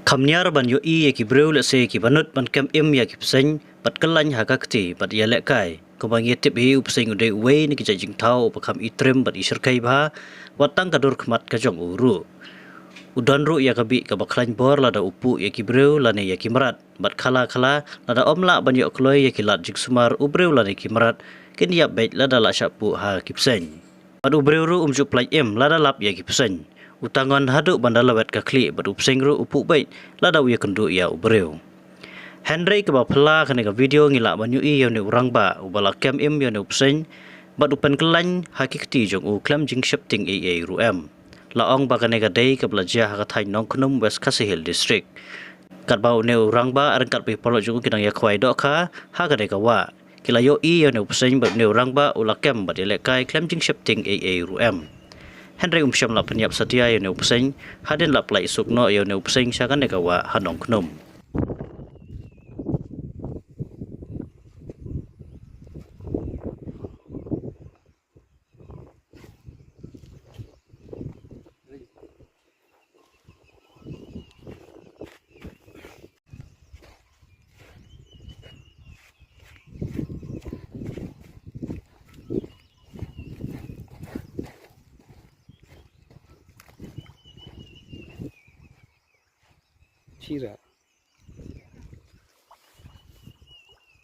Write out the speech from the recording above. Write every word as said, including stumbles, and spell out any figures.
Kham niar ban ïohi ïa ki briew lehse ki ba nud ban kem im ïa ki bseiñ bad kyllain ha ka kti bad ïalehkai. Kumba ngi tip hi, u bseiñ u dei uwei na ki jait jingthaw uba kham i trim bad i shyrkhei bha, wat tang ka dur khmat ka jong u ruh. U don ruh ïa ka bih kaba khlaiñ bor lada u puh ïa ki briew lane ïa ki mrad, bad khala khala lada ym lah ban ïoh kloi ïa ki lad jingsumar, u briew lane ki mrad kin ïap beit lada la shah puh ha ki bseiñ. Bad u briew ruh um ju pynlait im lada lap ïa ki bseiñ. U tangon haduh ban da lawet ka khlieh bad u bseiñ ruh u puh beit lada u ïakynduh ïa u briew. Hynrei kaba phylla kane ka video ngi lah ban ïohi ïa une u rangbah uba la kem im ïa une u bseiñ bad u pynkyllain ha ki kti jong u khlem jingsheptieng ei ei ruh em. La ong ba kane ka dei kaba la jia ha ka thaiñ Nongkhnum, West Khasi Hills District. Katba une u rangbah ryngkat bad ki paralok jong u ki dang ïakhwai dohkha ha kane ka wah, ki la ïohi ïa une u bseiñ bad une u rangbah u la kem bad ïalehkai khlem jingsheptieng ei ei ruh em. Hynrei um shym la pynïap satia ïa une u bseiñ hadien la pynlait suk noh ïa une u bseiñ sha kane ka wah ha Nongkhnum. Chira.